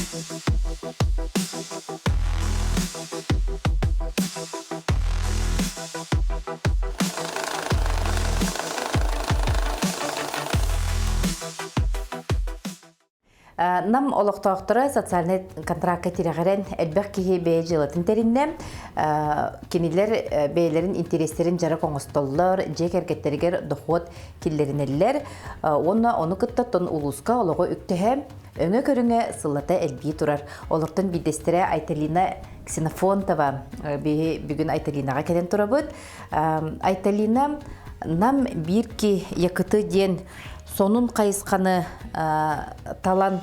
Нам олохтоохторо социальнай контракка тирэҕирэн элбэх киһи бэйэ дьыалатын тэриннэ. Кинилэр бэйэлэрин интэриэстэрин дьарык оҥостоллор, дьиэ кэргэттэригэр дохуот киллэринэллэр. Уонна ону кытта тон улууска олоҕу үктэһэ, өҥө көрүҥэ сыллата элбии турар. Олортон биирдэстэрэ Айталина Ксенофонтова. Биһи бүгүн Айталинаҕа кэлэн турабыт. Айталина Нам биирки якыты диэн сонун хайысханы талан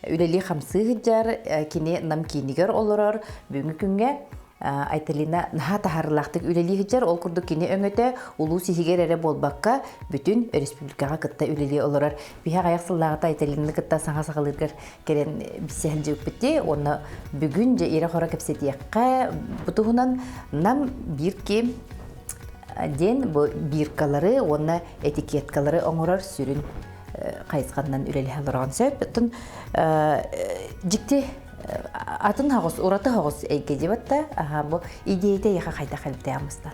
үлэлии-хамсыы сылдьар, кини Нам киинигэр олорор. Бүгүҥҥү күҥҥэ Айталина наһаа таһаарыылаахтык үлэлии сылдьар. Ол курдук кини өҥөтө улуус иһигэр эрэ буолбакка, бүтүн республикаҕа кытта үлэлии олорор. Биһи аҕыйах сыллааҕыта Айталинаны кытта саҥа саҕалыыргар кэлэн билсэ сылдьыбыппыт дии. Уонна бүгүн дьэ ирэ-хоро кэпсэтиэххэ бу туһунан Нам биир ким диэн бу биркалары уонна этикеткалары оҥорор сүрүн хайысханан үлэлэһэ олороҕун сөп. Оттон дьикти атын хаҕыс, ураты хаҕыс эйгэ диэбэт да, аха бу идеята яха хайдах элбэтэҕимыстан.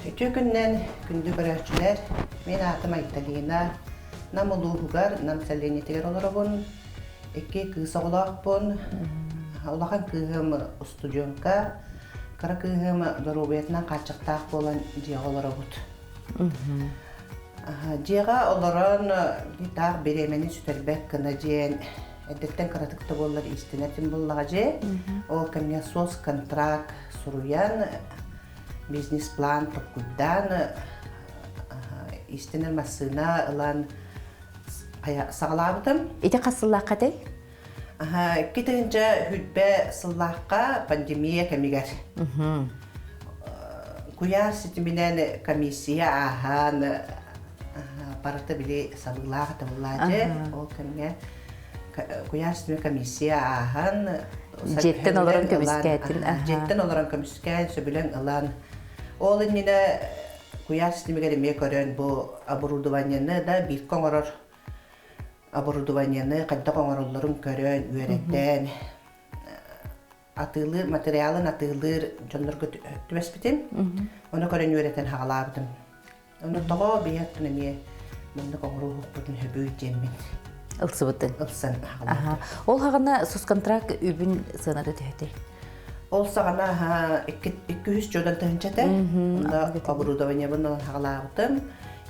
Үтүө күннэн күндү көрөөччүлэр, мин аатым Айталина, Нам улууһугар, Нам сэлиэнньэтигэр олоробун. Икки кыыс оҕолоохпун. Улахан кыыһым устудьуонка, Кыра кыыһым доруобуйатынан хааччахтаах буолан дьиэҕэ олоробут. Дьиэҕэ олорон таах бириэмэни сүтэрбэт гына дьиэн эрдэттэн кыратык да буоллар иистэнэр ким буллаҕа дьиэ. Ол кэмҥэ соцконтракт суруйан, бизнес-план толкуйдаан, иистэнэр массыына ылан саҕалаабытым. Ити хас сыллаахха этэй? 2020 сыллаахха пандемия кэмигэр куйаар ситиминэн комиссия ааһан барыта били сабыылаах табыллаачы ол кэмҥэ куйаар ситимин комиссия ааһан дьиэттэн олорон көмүскээтин дьиэттэн олорон көмүскээн сөбүлэҥ ылан ол иннинэ куйаар ситимигэр эмиэ көрөн бу оборудованиены да бииргэ оҥорор оборудованиены хайдах оҥороллорун көрөн, үөрэтэн, атыылыыр материалын атыылыыр дьоннорго түбэспитим. Ону көрөн үөрэтэн хаҕалаабытым. Ону тоҕо биһиэттэн эмиэ маннык оҥоруохпутун сөбүй диэммин ылсыбытын. Ылсан хаҕалаабытым. Ол хаҕана соцконтракт үбүн сыаната төһөтүй? Ол саҕана 200 чуодан тыһынча этэ. Онно оборудованиебын ылан хаҕалаабытым.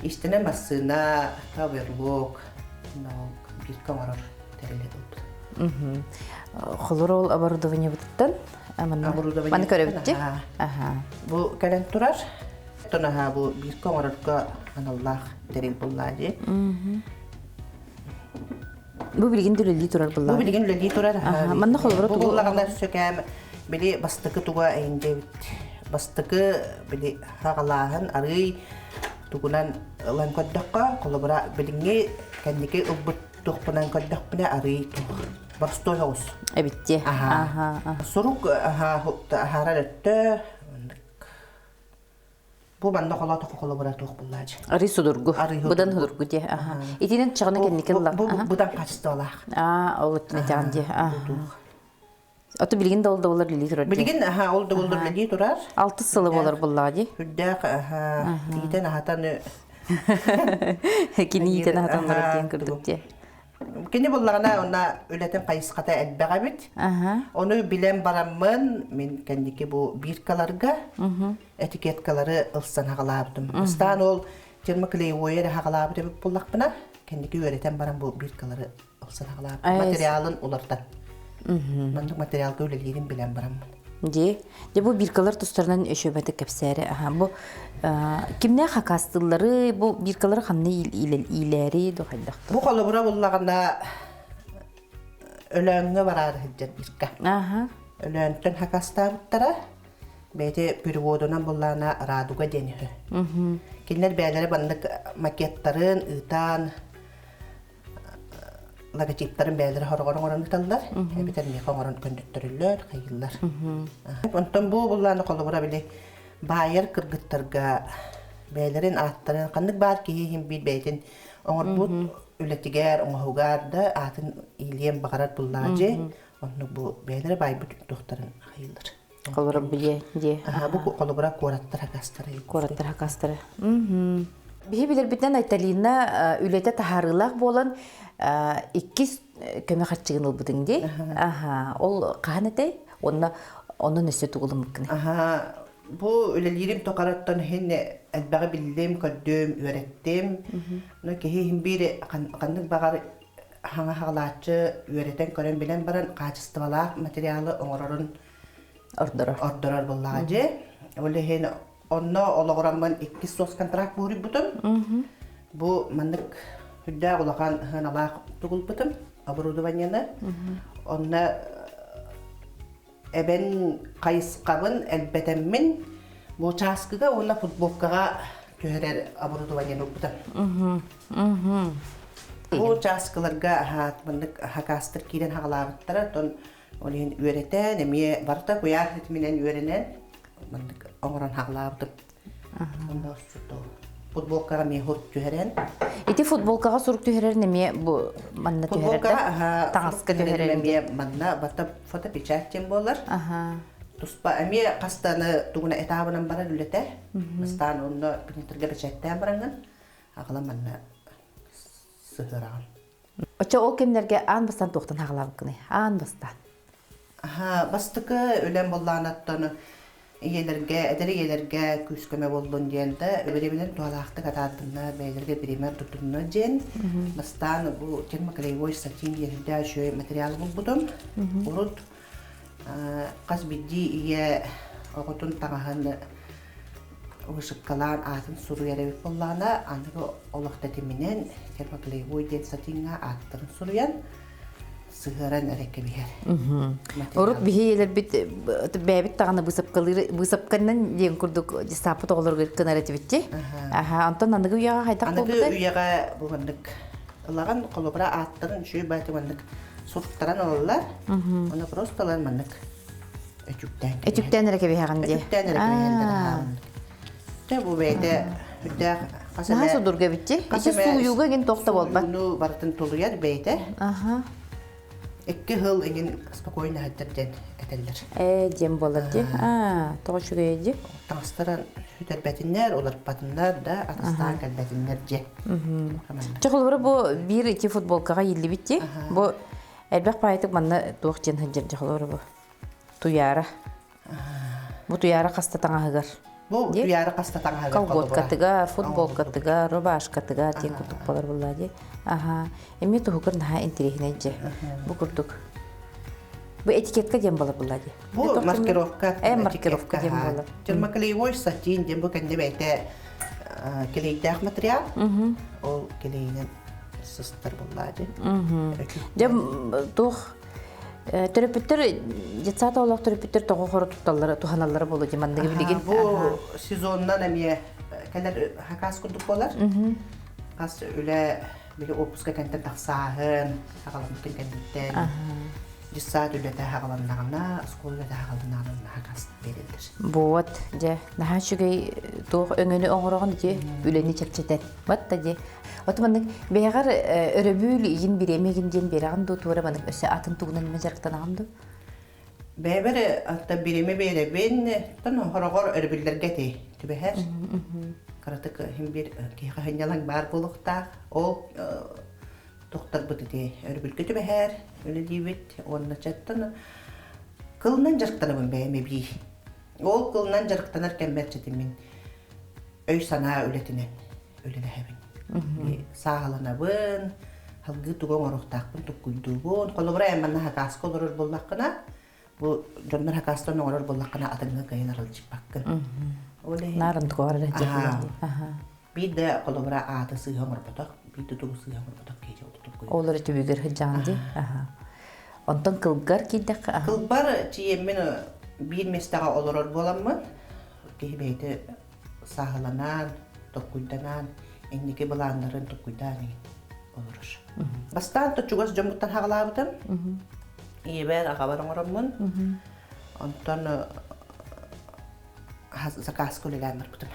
Истинэ массыына, оверлок, бирка оҥорор тэрили ылбытым. Холур ол оборудованиебытыттан маны көрөбүт дии. Бу кэлэн турар. Тонаһа бу бирка оҥорорго аналлаах тэрил буллаа дии. Бу билигин да үлэлии турар буллаа. Бу билигин үлэлии турар. Манна холобура тугу? Бу буллаҕына сөкээм били бастакы туга эйиндебит. Бастакы били хаҕалааһын арыый тугунан ылан көрдөххө, холобура билиҥҥи кэнники ылбыт туохпунан көрдөхпүнэ арыый туох боростуой соҕус. Эбиттиэ. Аха. Сурук аһаарар өттө бу манна холоотохо холобура туох буллаачы. Арый судургу. Быдан судургу дии. Итинэн чаҕына кэнники ылла. Бу быдан качестволаах. Аа, ол өттүнэ тяҕын дии. Ото билигин да ол да болар үлэлии турар. Билигин аха ол да болар үлэлии турар. Алтыс сылы болар буллаҕа дии. Үрдээх аха иитэн аһатан Кини иитэн аһатан барар диэн курдук дии. Кини буллаҕына онна үлэтин хайысхата элбэх эбит. Ону билэн бараммын мин кэнники бу биркаларга этикеткалары ылсан хаҕалаабытым. Бастаан ол термоклеевой эрэ хаҕалаабыт эбит буллахпына кэнники үөрэтэн баран бу биркалары материалын уларытан. Маннык материалга үлэлиирин билэн бараммын. Дии. Дьэ бу биркалар тустарынан өшөбөтө кэпсээри. Аха бу кимнээх хакастыллары бу биркалары ханна иилээри до хайдах. Бу холобура буллаҕына Өлөөҥҥө бараары сылдьар бирка. Аха. Өлөөнтөн хакастаабыттара. Бэйэтэ переводунан буллаана Радуга диэн үһү. Кинилэр бэйэлэрэ маннык макеттарын ыытан логотиптарын бэйэлэрэ хороҕор оҥорон ыыталлар, эбэтэр миэхэ оҥорон көндөттөрүллэр, хайыыллар. Онтон бу буллааны холобура били баайар кыргыттарга бэйэлэрин ааттарын ханнык баар киһи иһин биир бэйэтин оҥорбут. үлэтигэр, оҥоһугар да аатын иилиэн баҕарар буллаадьы. Онно бу бэйэлэрэ байбыт туохтарын хайыылар. Холобура бу дьиэ. Аха, бу холобура куораттар хакастара. Куораттар хакастара. Биһи билэрбитинэн Айталина үлэтэ таһаарыылаах буолан иккис көмө харчыгын ылбытыҥ дии. Аха, ол хаһан этэй? Онно онон өссө тугулуммуккун. Аха, бу үлэлиирим токараттан иһин элбэҕи биллим, көрдүм, үөрэттим. Но киһи иһин биир ханнык баҕар хаҥа хаҕалааччы үөрэтэн көрөн билэн баран хаачыстыбалаах материалы оҥорорун ордорор. Ордорор буоллаҕа дьэ. Ол иһин онно олоҕураммын иккис соцконтракт буһуруйбутум. Бу маннык үрдээх улахан сыаналаах тугулбутум оборудованиены. Онно эбэн хайысхабын элбэтэммин бу чааскыга уонна футболкаҕа түһэрэр оборудованиены ылбытым. Бу чааскыларга маннык хакаастар киирэн хаҕалаабыттара, оттон ол иһин үөрэтэн, эмиэ барыта куйаар ситиминэн үөрэнэн маннык оҥорон хаҕалаабытым. Онно футболкаҕа эмиэ сурук түһэрэн. Ити футболкаҕа сурук түһэрэрин эмиэ бу манна түһэрэр да? Таҥаска түһэрэр эмиэ манна бата фотопечать диэн буолар. Туспа эмиэ хастаны тугуна этабынан барар үлэтэ. Бастаан онно принтергэ бэчээттээн бараҥҥын аҕала манна сыһыараҕын. Оччо ол кэмнэргэ аан бастаан туохтан хаҕалаабыккыный? Аан бастаан. Бастакы үлэм буоллаанаттан ийэлэргэ, эдэр ийэлэргэ күүс-көмө буоллун диэн да, бириэмэнэн туһалаахтык атаардынна, бэйэлэргэ бириэмэ тутунна диэн. Бастаан бу термоклеевой сатин диэн үрдээх үчүгэй материал булбутум. Урут хас биирдии ийэ оҕотун таҥаһын вышивкалаан аатын суруйар эбит буоллаҕына, аныгы олох тэтиминэн термоклеевой диэн сатиҥҥа ааттарын суруйан сыһыаран эрэ кэбиһэр. Урут биһи ийэлэрбит бэйэбит даҕаны быысапкалыыр быысапканан диэн курдук дьыссааппыт оҕолоругар гынар этибит Аха, онтон аныгы үйэҕэ хайдах Аныгы үйэҕэ бу маннык ылаҕын холобура ааттарын үчүгэй баайты маннык суруктаран ылаллар. Оны просто ылан маннык өтүктээн Өтүктээн эрэ кэбиһэҕин дии. Өтүктээн эрэ кэбиһэллэр Тэ бу бэйэтэ үрдээх хас эмэ судурга битти. Ити сууйууга игин туох да буолбат. Сууйууну барытын тулуйар бэйэтэ. Аха. Икки сыл иҥин спокойно сылдьар диэн этэллэр. Ээ диэн буолар дии. Аа, тоҕо үчүгэй дии. Таҥастарын сүтэрбэтиннэр, уларпатыннар да, атастаан кэлбэтиннэр дьэ. Чэ, холобура бу биир ити футболкаҕа ииллибит дии. Бу элбэх баайытык манна туох диэн сылдьар дьэ холобура бу. Туйаара. Бу туйаара хаста таҥаһыгар. Бу туйаара хаста таҥаһыгар. Колготкатыгар, футболкатыгар, рубашкатыгар диэн курдук болар булла дии. Аха. Эмиэ туһугар наһаа интэриэһинэй дьэ. Бу курдук. Бу этикетка диэн болар булла дии. Бу маркировка. Э, маркировка диэн болар. Термоклеевой сатин диэн бу кэннэ бэйэтэ клейдээх материал. Ол клейинэн сыстар булла дии. Дьэ туох Төрөппүттэр детсад оҕолоох төрөппүттэр тоҕо хоро тутталлара туһаналлара буолуо дии манныгы билигин. Бу сезоннан эмиэ кэлэр хакас курдук буолар. Хас үлэ били отпуска кэнтэн тахсааһын, хаҕаламмытын кэнниттэн детсад үлэтэ хаҕаланнаҕына, оскуола үлэтэ хаҕаланнаҕына хакас биэрэллэр. Вот, дьэ, наһаа үчүгэй туох өҥөнү оҥороҕун ити үлэни чэпчэтэн. Вот да дии. От маннык бэйэҕэр өрөбүл игин бириэмэ игин диэн биэрэҕин дуу туора маннык өссө атын тугунан эмэ дьарыктанаҕын дуу? Бэйэбэр атта бириэмэ биэрэбин, тон хороҕор өрөбүллэргэ ити түбэһэр. Кыратык иһин биир киһиэхэ сынньалаҥ баар буолуохтаах. Ол тохторбут ити өрөбүлгэ түбэһэр, үлэлиибит уонна чаттан кылынан дьарыктанабын бэйэм эбии. Ол кылынан дьарыктанар кэммэр чэтиммин өй-санаа үлэтинэн үлэлэһэбин. Сааһыланабын, салгыы тугу оҥоруохтаахпын туккуйдуубун. Холобура, эн манна хакааска олорор буоллаххына, бу дьоннор хакаастан оҥорор буоллаххына, атыҥҥа кыайан аралдьыппаккын. Ол иһин Наарын тугу эрэ Биир да холобура ааты сыыһа оҥорботох, биир да тугу сыыһа оҥорботох киһи ол туккуйдуур. Ол эрэ түбүгэр сылдьаҕын дии. Онтон кылгар киирдэххэ Кылбар тиийэммин биир миэстэҕэ олорор буоламмын, киһи бэйэтэ сааһыланан, толкуйданан, инники былааннарын толкуйдаан иһин олорор. Бастаан то чугас дьоммуттан хаҕалаабытым. Ийэбэр, аҕабар оҥороммун. Онтон заказка үлэлээн барбытым.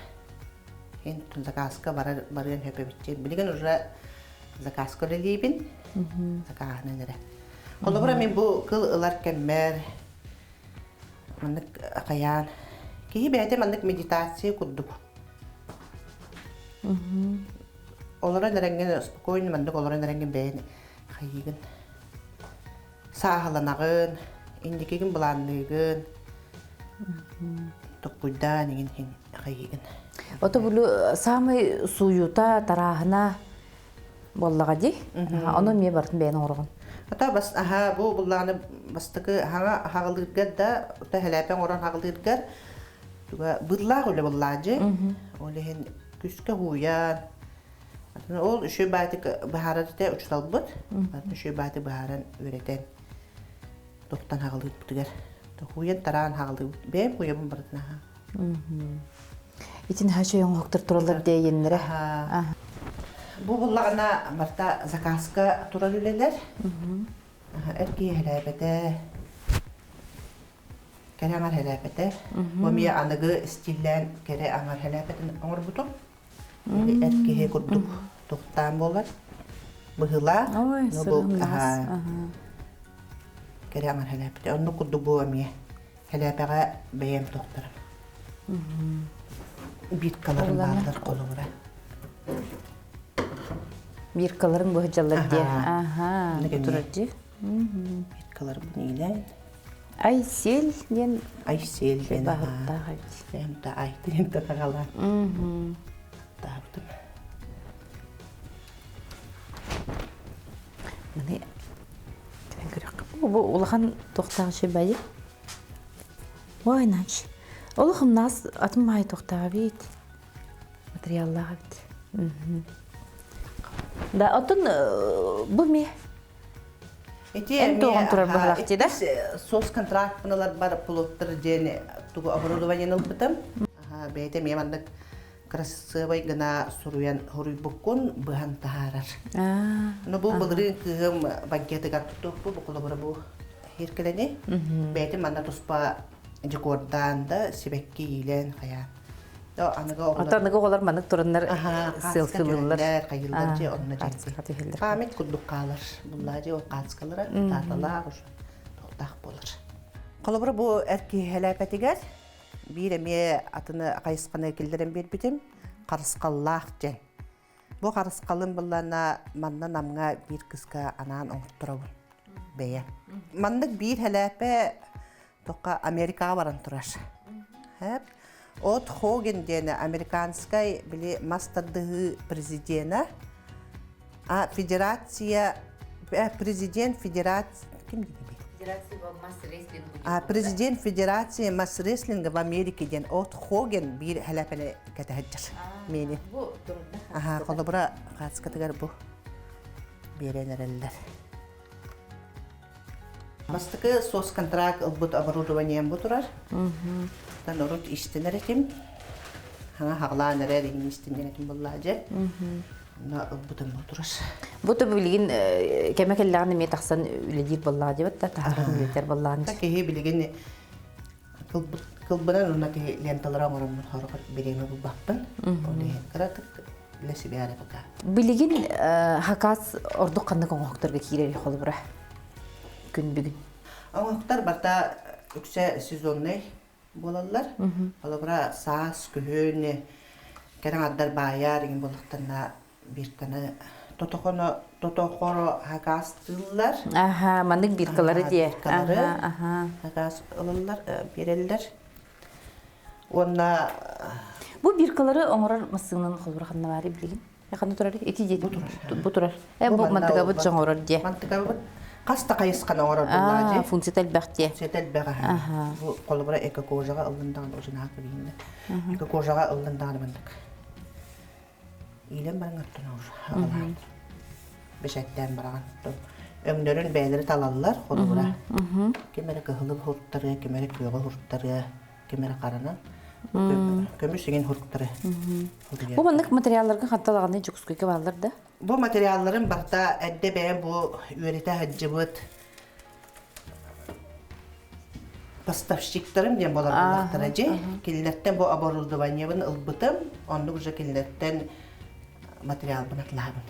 Эн заказка барар барыан сөп эбит. Билигин уже Заказка үлэлиибин. Закааһынан эрэ. Холобура мин бу кыл ылар кэммэр маннык хайаан киһи бэйэтэ маннык медитация курдук. Олорон эрэҥҥин спокойно маннык олорон эрэҥҥин бэйэн хайыыгын сааһыланаҕын, инникигин былаанныыгын, токкуйдаан иҥин хайыыгын. Ото булу самый сууйута, тарааһына буоллаҕа дии. Ону эмиэ барытын бэйэн оҥороҕун. Ата бас аха бу буллааны бастакы хаҥа хаҕылыыргар да та хэлээпэ оҥорон хаҕылыыргар туга быдлаах үлэ буллаадьы. Ол иһин күскэ хууйан Ол үчүгэй баайтык быһаарар этэ учууталбыт. Үчүгэй баайты быһааран үөрэтэн туохтан хаҕылыырбытыгар хууйан тараан хаҕылыыбыт. Бэйэм хууйабын барытын аһаа. Итин хаачай оҥоһуктар тураллар диэйиннэрэ. Бу буллаҕына барыта заказка турар үлэлэр. Эр киһи хэлээбэтэ. Кэрэ аҥар хэлээбэтэ. Бу эмиэ аныгы стиллээн кэрэ аҥар хэлээбэтин оҥорбутум. Эр киһи курдук тухтаан буолар. Быһыылаах. Ой, Ну бу сырымнас. кэрэ аҥар хэлээппитэ. Оннук курдук бу эмиэ хэлээпэҕэ бэйэм тохторум. Биркаларым бааллар холобура. Биркаларың быһыдьаллар дии. Аха, турар дии. Биркаларым иилээн. Айсел диэн Айсел диэн баһыттаах эбит. Бэйэм да ай диэн таҕалаан. Таабытым. Маны бу улахан туохтаах үчүгэй Ой, нач. Олох нас атын маай туохтаах эбит. Материаллаах эбит. Да, оттон бу ми Ити Эн туоҕун турар быһалаах дии да? Соцконтракт бар пулуттар диэн тугу оборудование ылбытым. Бэйэтэ эмиэ маннык кырасыабай гына суруйан хоруйбуккун быһан таһаарар. Ну бу былырыын кыыһым банкетыгар туттуохпу бу холобура бу хиркэлэни. Бэйэтин манна туспа декордаан да сибэкки иилэн хайаан. Аныгы оҕолор аныгы оҕолор маннык тураннар селфилыллар. Хайыллар же онно дьэ. Память курдук хаалар. Буллаа же ол хаацкалара тааталаах уже тохтаах буолар. Холобура бу эр киһи биир эмиэ атыны хайысханы киллэрэн биэрбитим харысхаллаах дьэн. Бу харысхалым быллана манна намҥа биир кыска анаан оҥотторобун бэйэ. Маннык биир хэлээпэ тоққа Америкаҕа баран турар. От Хоген диэн американскай били мас тардыһыы президена а федерация президент федерация ким А президент Федерации мас-рестлинга в Америке диэн От Хоген биир хэлэпэни кэтэһэджэр мени. Аха, холобура хаацкатыгар бу биэрэн эрэллэр. Бастакы соцконтракт ылбыт оборудованием бу турар. Тан урут истинэр этим. Хаҥа хаҕлаан эрэр иҥин истиннэр этим буоллаа дьэ. Онно ылбытым бу турар. Бу то билигин кэмэ кэллэҕин эмиэ тахсан үлэлиир буоллаҕа диэбит да таһааран үлэтэр буоллаҕын. Киһи билигин кылбынан уонна киһи ленталара оҥороммун хорохор бириэмэ булбаппын. Ол иһин кыратык для себя эрэ пока. Билигин хакас ордук ханнык оҥоһуктарга киирэр холобура күн бүгүн? Оҥоһуктар барыта үксэ сезоннай буолаллар. Холобура саас, күһүн кэрэ аҥардар баайар иҥин буоллахтарына бирканы тотохоно тотохоро хакаастыыллар. Аха, маннык биркалары диэ. Биркалары хакаас ылаллар, биэрэллэр. Уонна Бу биркалары оҥорор массыынан холобура ханна баарый билигин? Ханна турар? Ити дии бу турар. Бу турар. Э бу мантыкабыт дьоҥорор диэ. Мантыкабыт хас да хайысханы оҥорор буоллаа дии. Функцията элбэх диэ. Функцията элбэх аха. Бу холобура эко-кожаҕа ыллын даҕаны ужинаах билигин Эко-кожаҕа ыллын даҕаны маннык. Иилэн баран оттон уже аҕалаан. Бэчээттээн бараҕан. Өҥнөрүн бэйэлэри талаллар холобура. Ким эрэ кыһылы хуруттарыа, ким эрэ күөҕү хуруттарыа, ким эрэ харанан. Көмүс иҥин хуруттары. Бу маннык материалларга ханталаҕаны Дьокуускайга бааллар да? Бу материалларым барыта эрдэ бэйэм бу үөрэтэ сылдьыбыт поставщиктарым диэн буолар буоллахтара дьи. Кинилэртэн бу оборудованиебын ылбытым, оннук уже кинилэртэн материалбын атылаабын.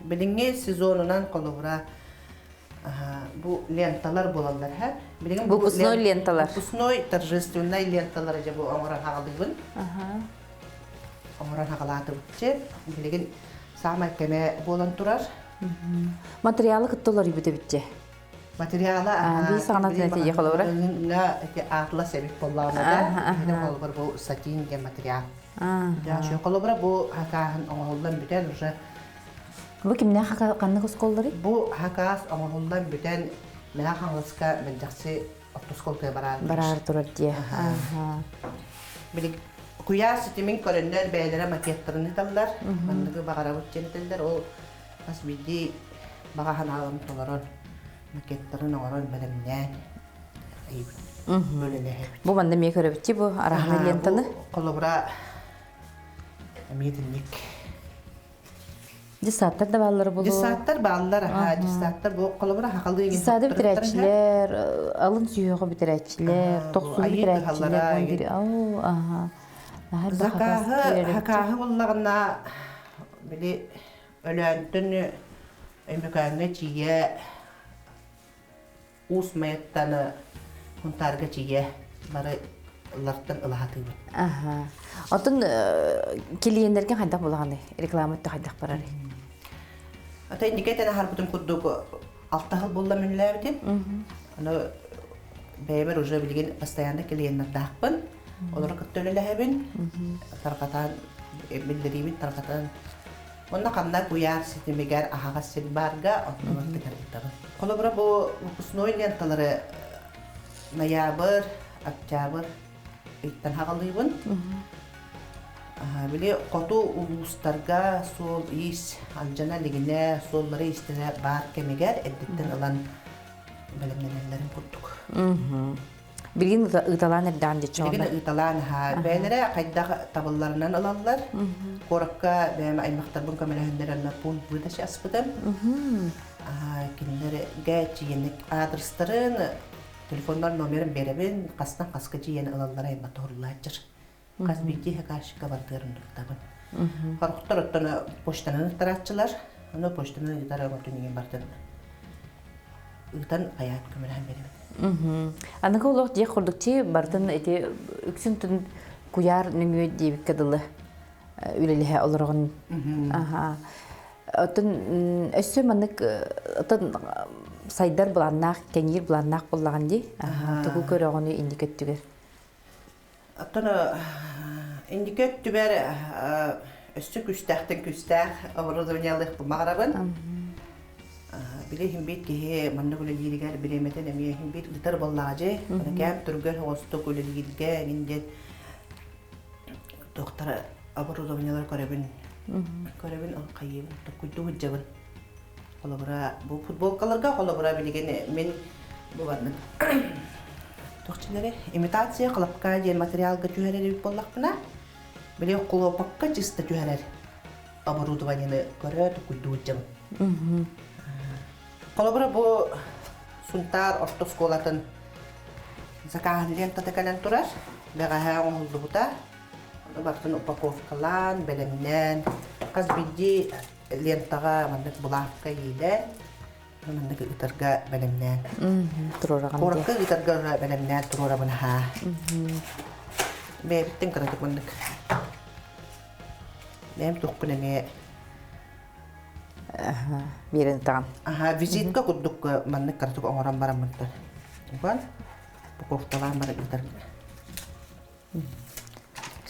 Билиҥҥи сезонунан холобура бу ленталар буолаллар һэ. Билигин бу Выпускной ленталар. Выпускной торжественнай ленталары дьэ бу оҥорон хаҕалыыбын. Оҥорон хаҕалаатыбытчы. Билигин саамай кэмэ буолан турар. Материалы кытта уларыйбыт эбитчи. Материала Биир саҕана тиийэ холобура. Ити атлас эбит буоллаҕына да, холобур бу сатин диэн материал. Холобура бу хакааһын оҥоһуллан бүтэн уже Бу кимнээх ханнык оскуолаларый? Бу хакаас оҥоһуллан бүтэн Мэҥэ Хаҥаласка Мэлдьэхси оптоскуолатыгар бараар Бараар турар дии. Билиг куйаар ситимин көрөннөр бэйэлэрэ макеттарын ыыталлар. Манныгы баҕарабыт диэн этэллэр. Ол хас биирдии баҕа санааларын толорон, макеттарын оҥорон бэлэмнээн үлэлэһэбит. Бу манна эмиэ көрөбүт бу араһаны лентаны. Холобура эмиэ итинник. Десаттар да бааллар булу. Десаттар бааллар, аха, десаттар бу холобура хахалыы Десады бүтэрээччилэр, алын сүһүөҕү бүтэрээччилэр, тохсуну бүтэрээччилэр, ау, аха. Закаһы, хакааһы буллаҕына били Өлөөнтөн Өймөкөөҥҥө тиийэ Уус Майаттан Хунтаарга тиийэ бары ылартан ылаһатыыбыт. Аха. Оттон клиеннэргэ хайдах булаҕыный? Реклама өттө хайдах барарый? Ата инники этэн аһарбытым курдук алтаһыл булла мүнлээбитим. Аны бэйэбэр уже билигин постоянно клиеннардаахпын. Олору кытта үлэлэһэбин. Тарҕатан биллэриибин тарҕатан Онно ханна куйаар ситимигэр аһаҕас сир баарга онно барытыгар ыытабын. Холобура бу выпускной ленталары ноябрь, октябрь ыйтан хаҕалыыбын. Били хоту улуустарга суол-иис алдьана илигинэ, суоллары истэрэ баар кэмигэр эрдэттэн ылан бэлэмнэнэллэрин курдук. Билигин ыыталаан эрдэҕин диччи Билигин ыыталаан аһаа. Бэйэлэрэ хайдах табылларынан ылаллар. Куоракка бэйэм аймахтарбын көмөлөһөннөр пункт выдачи аспытым. Кинилэргэ тиийэнник адрестарын, телефоннар номерын биэрэбин, хастан хаска тиийэн ылаллара аймах тоһурлааччыр. Хас биирдии заказчикка бардыарын туттабын. Хорохтор оттон почтанан ыттарааччылар, ону почтанан ыытар өҥөтүн иҥин бартын ыытан хайаан көмөлөһөн биэрэбин. Аныгы олох диэх курдук чи бартын ити үксүн түн куйаар нөҥүө диэбиккэ дылы үлэлэһэ олороҕун. Аха. Оттон өссө маннык оттон сайдар былааннаах, кэҥиир былааннаах буоллаҕын дии. Тугу көрөҕүнүй инники өттүгэр? Оттон инники өттүбэр өссө күүстээхтэн күүстээх оборудованиелыахпын баҕарабын. Били иһин биир киһи маннык үлэлииригэр бириэмэтин эмиэ иһин биир ыытар буоллаҕа дьи. Кээм түргэн оҕостук үлэлииргэ эҥин диэн туохтара оборудованиелар көрөбүн. Көрөбүн, хайыыбын, токкуйдуу сылдьабын. Холобура, бу футболкаларга холобура билигин мин бу барбын туох имитация хлопка диэн материалга түһэрэр эбит буоллахпына, били хлопокка чисто түһэрэр оборудованиены көрө тукуйдуу сылдьабын. Холобура, бу Сунтаар орто оскуолатын закаһын лентата кэлэн турар. Бэҕэһээ оҥоһуллубута. Барытын упаковкалаан, бэлэмнээн, хас биирдии лентаҕа маннык булавка иилэн, маннык ыытарга бэлэмнээн. Туруораҕын Куоракка ыытарга бэлэмнээн туруорабын аһаа. Бэйэбиттэн кыратык маннык. Бэйэм туохпун эмиэ биэрэн ытаҕын. Аха, визитка курдук маннык кыратык оҥорон бараммыттар. Уган, упаковкалаан баран ыытарга.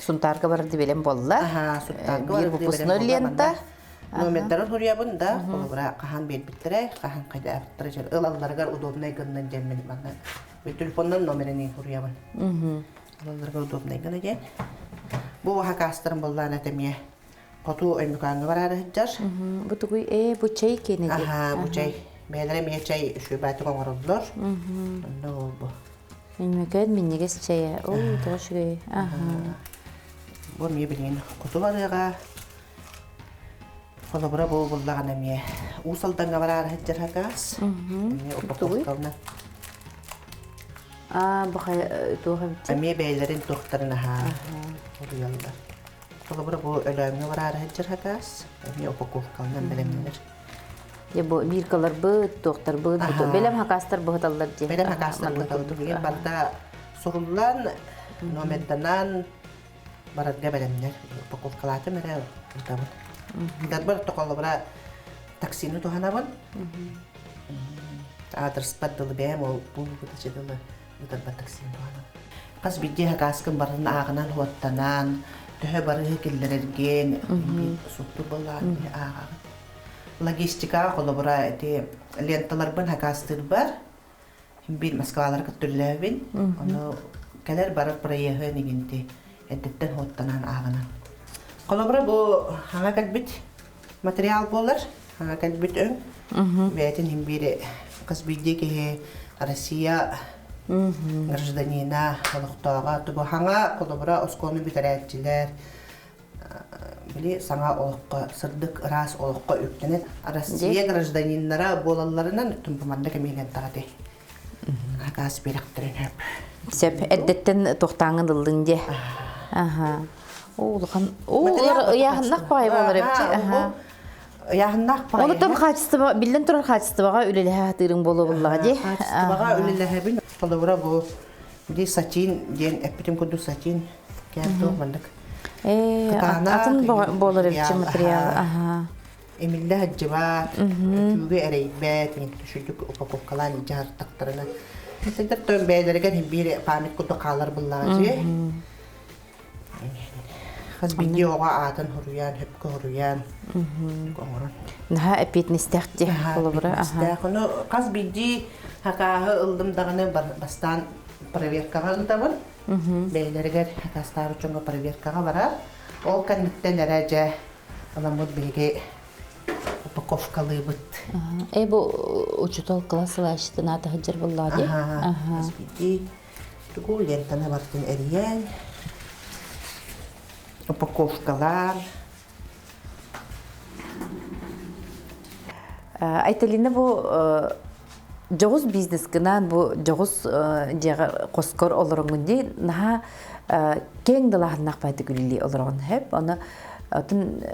Сунтаарга барарды бэлэм буолла. Аха, Сунтаарга Биир барарды бэлэм выпускной буолла лента. манна. Номердарын суруйабын да, холобура хаһан биэрбиттэрэ, хаһан хайдаабыттара дьэ ылалларыгар удобнай гыннын диэммин манна телефоннан номерин суруйабын. Ылалларыгар удобнай гына диэн. Бу хакаастарын буоллаан этэмиэ хоту Өймөкөөҥҥө бараары сылдьар. Бу тугуй ээ бу чэй киэнэ дии. Аха, бу чэй. Бэйэлэрэ эмиэ чэй үчүгэйбээтик оҥороллор. Онно ол бу. Өймөкөөн минньигэс чэйэ. Оо, тоҕо үчүгэй. Аха. Бу эмиэ билигин хоту барыаҕа. Холобура бу буллаҕына эмиэ Уус Алдаҥҥа бараары сылдьар хакаас. Эмиэ упаковкалана. Аа, бу туох эбит? Эмиэ бэйэлэрин туохтарын аһаа уруйаллар. Холобура бу Өлөөҥҥө бараары сылдьар хакаас, эмиэ упаковкаланан бэлэмнэнэр. Дьэ бу биркаларбыт, туохтарбыт, бэлэм хакаастар быһыталлар дии. Бэлэм хакаастар быһыталлар. Билигин барыта суруллан, номерданан барарга бэлэмнэр. Упаковкалаатым эрэ ыытабын. Ыытарбар холобура таксины туһанабын. Аадырыспар дылы бэйэм ол булбут дылы ыытарбар таксины туһанабын. Хас биирдии хакааскын барытын ааҕынан хуоттанан, төһө барыһы киллэрэргин суттур буоллаҕын ааҕаҕын. Логистикаҕа холобура ити ленталарбын хакаастыырбар биир Москвалары кытта үлэлээбин. Ону кэлэр барар проеһын игинти эрдэттэн хуоттанан ааҕынан. Холобура бу хаҥа кэлбит материал буолар. Хаҥа кэлбит өҥ. Бэйэтин иһин биир хас биирдии киһи Россия гражданина олохтооҕо тугу хаҥа холобура оскуоланы бүтэрээччилэр били саҥа олоххо сырдык ыраас олоххо үктэнэн Россия гражданиннара буолалларынан тумпуманна кэмиэнэн таҕаты акаас биэрэхтэрин хөп Сөп эрдэттэн туохтааҥҥын ыллыҥ дии. Аха. Оо, улахан оо, ыйааһыннах баҕайы буолар эбит. Аха. Ыйааһыннаах баҕайы. Онуттан хаачыстыба, биллэн турар хаачыстыбаҕа үлэлэһэ сатыырыҥ буолуо буллаҕа дии. Хаачыстыбаҕа үлэлэһэбин. Холобура бу ди сатин диэн эппитим курдук сатин кээн туох маннык. Ээ, атын буолар эбит материал. Аха. Эмиллэ сылдьыбат, өтүүгэ эрэйбэт, түшүрдүк упаковкалаан илдьэ сырыттахтарына. Сылдьар тон бэйэлэригэр биир память курдук хаалар буллаҕа дии. Хас биирдии оҕо аатын хоруйан, хөпкө хоруйан оҥорон. Наһаа эппиэтинэстээх дии холобура. Эппиэтинэстээх. Ону хас биирдии хакааһы ыллым даҕаны бастаан проверкаҕа ыытабын. Бэйэлэригэр хакаастаабыт дьоҥҥо проверкаҕа барар. Ол кэнниттэн эрэ дьэ Аламмыт биһиги упаковкалыыбыт. Э бу учутал класс салайааччытын аата сылдьар буоллаҕа дии. Аха. Биирдии тугу лентаны барытын эрийэн упаковкалаан Айталина бу дьоҕус бизнескынан бу дьоҕус дьиэҕэ хоскор олороҥҥун дии наһаа киэҥ далааһыннаах баайдык үлэлии олороҕун сөп ону атын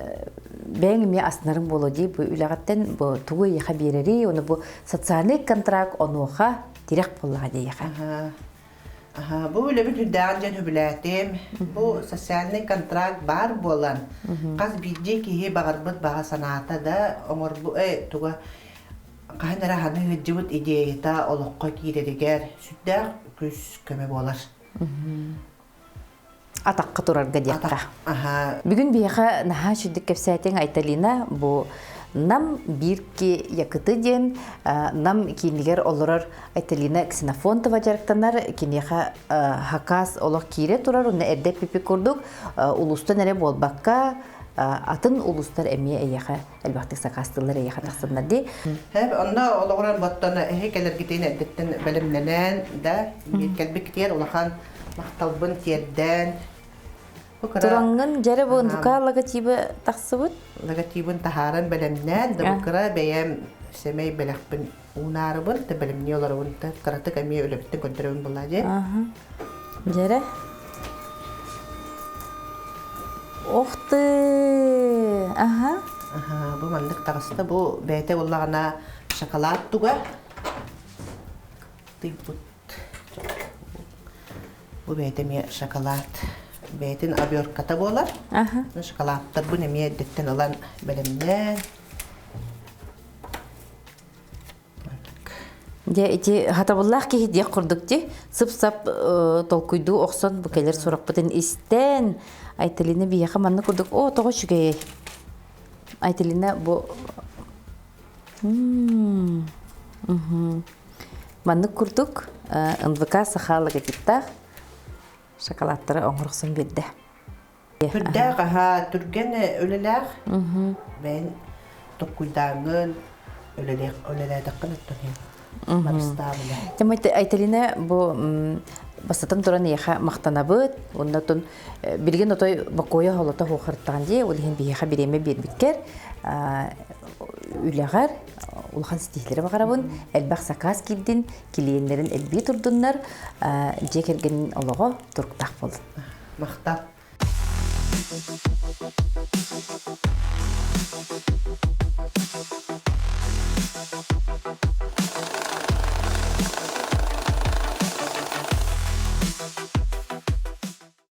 бэйэҥ эмиэ астынарыҥ буолуо дии бу үлэҕиттэн бу тугу эйиэхэ биэрэрий ону бу социальный контракт онуоха тирэх буоллаҕа дии эйиэхэ Бу үлэбит үрдээҕин дьэн үбүлээтим. Бу социальный контракт баар буолан, хас биирдии киһи баҕарбыт баҕа санаата да оҥорбу туга хаһан эрэ ханы сылдьыбыт идеята олоххо киирэригэр сүрдээх күүс көмө буолар. Атахха турарга диэххэ. Бүгүн биһиэхэ наһаа үчүгдүк кэпсээтиҥ Айталина бу Нам биирки якыты диэн Нам киинигэр олорор Айталина Ксенофонтова дьарыктанар киниэхэ хакас олох киирэ турар уонна эрдэ эппиппит курдук улуустан эрэ буолбакка атын улуустар эмиэ эйиэхэ элбэхтик сакаастыыллар эйиэхэ тахсаннар дии. Хэп онно олоҕуран боттон эһи кэлэргитин эрдэттэн бэлэмнэнэн да кэлбиккитигэр улахан махталбын тиэрдэн Тураҥҥын дьэрэ бу НВК логотиба тахсыбыт. Логотибын таһааран бэлэмнээн да бу кыра бэйэм сэмэй бэлэхпин уунаарыбын да бэлэмнии олоробун да кыратык эмиэ үлэбиттэн көрдөрөбүн буоллаа дии. Дьэрэ Ох ты! Аха. Аха, бу маннык таҕыста. Бу бэйэтэ буоллаҕына шоколад туга. Тыйбыт. Бу бэйэтэ эмиэ шоколад. Бэйэтин обертката буолар. Аха. Шоколадтарбын эмиэ эрдэттэн ылан бэлэмнээн Дьэ ити хатабыллаах киһи диэх курдук дии сып-сап толкуйдуу охсон бу кэлэр сурахпытын истэн Айталина биһиэхэ маннык курдук оо тоҕо үчүгэйэй Айталина бу маннык курдук НВК саха логотиптаах шоколадтары оҥорсон биэрдэ Түрдээх аһа түргэн үлэлээх. Бэйэн токкуйдааҥҥын үлэлиэх үлэлээтэххин оттон барыстаабыла. Айталина бу бастатан туран эйиэхэ махтанабыт. Уонна отон билигин отой бокуойа холото хуохартаан дии, ол иһин биһиэхэ бириэмэ биэрбиккэр үлэҕэр улахан ситиһиилэри баҕарабын. Элбэх сакаас киирдин, клиеннэрин элбии турдуннар, дьиэ кэргэнин олоҕо туруктаах буоллун. Махтал.